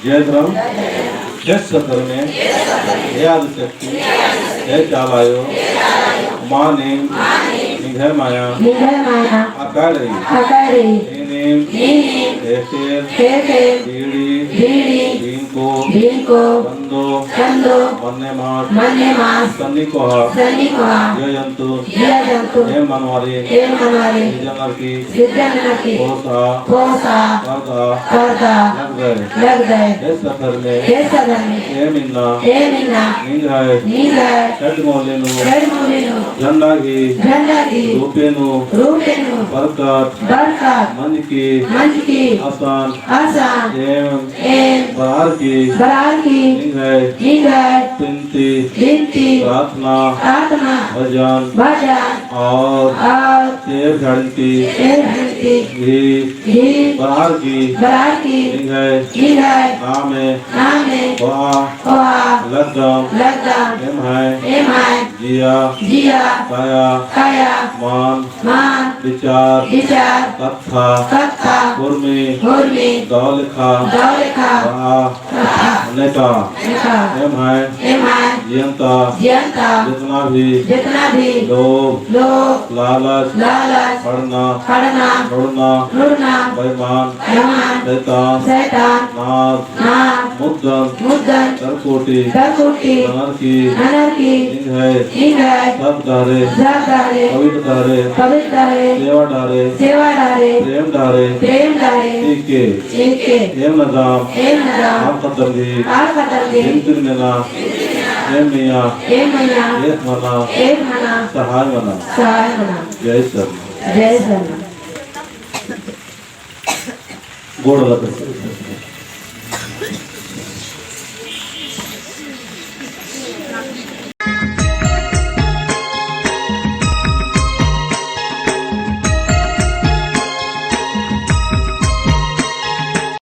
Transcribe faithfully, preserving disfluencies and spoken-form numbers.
जय धर्म, जय सत धर्मे, हे आदिशक्ति, हे चाला आयो, मानिम, निंग्है माया, निंग्है माया, अकाड़ी, अकाड़ी, नीनिम, नीनिम, एकेल, एकेल, बीड़ी, बीड़ी, बीनको, बीनको, कंदो, कंदो, मन्ने मास, मन्ने मास, सन्नी कोहा, सन्नी कोहा, जिया जंतु, जिया जंतु, एम मनवारी, एम मनवारी, सिरजनर की, सिरजनर की, पोसा, पोसा, परदा, परदा, लगदय, लगदय, हे सत धर्मे, हे सत धर्मे, एम इन्ना, एम इन्ना, निंग्है, निंग्है, षड्मौली नू, षड्मौली नू, झंडा गही, झंडा गही, रूपे नू, रूपे नू, बरकत, बरकत, मंजकी, मंजकी, असन, असन, एम, एम, बरअर की, बरअर की, निंग्है, निंग्है, बिनती, बिनती, प्रार्थना, प्रार्थना, भजन, भजन, और, और, सेव झंडी, सेव झंडी, गही, गही, बरअर की, बरअर की, निंग्है, निंग्है, नामे, नामे, होआ, होआ, लगदम, लगदम, एम्है, एम्है, जिया, जिया, काया, काया, मन, मन, विचार, विचार, कत्था, कत्था, उर्मी, उर्मी, दव लेखा, दव लेखा, बआ, बआ, नेका, नेका, एम्है, एम्है, जियंता, जियंता, जितना भी, जितना भी, लोभ, लोभ, लालच, लालच, खड़ना, खड़ना, नुड़ना, नुड़ना, बेईमान, बेईमान, शैतान, शैतान, नाश, नाश, मुद्दन, मुद्दन, तरकोटी, तरकोटी, ननर की, ननर की, निंग्है, निंग्है, सब डहरे, सब डहरे, पवित्र डहरे, पवित्र डहरे, सेवा डहरे, सेवा डहरे, प्रेम डहरे, प्रेम डहरे, चिके, चिके, एम नदाम, एम नदाम, आर ख़द्दम गही, आर ख़द्दम गही, बिनतिन मेना, एम मइय्याँ, एम मइय्याँ, एस मना, एस मना, सहाय मना, सहाय मना। जय सरना। जय सरना। गोड़ लगे।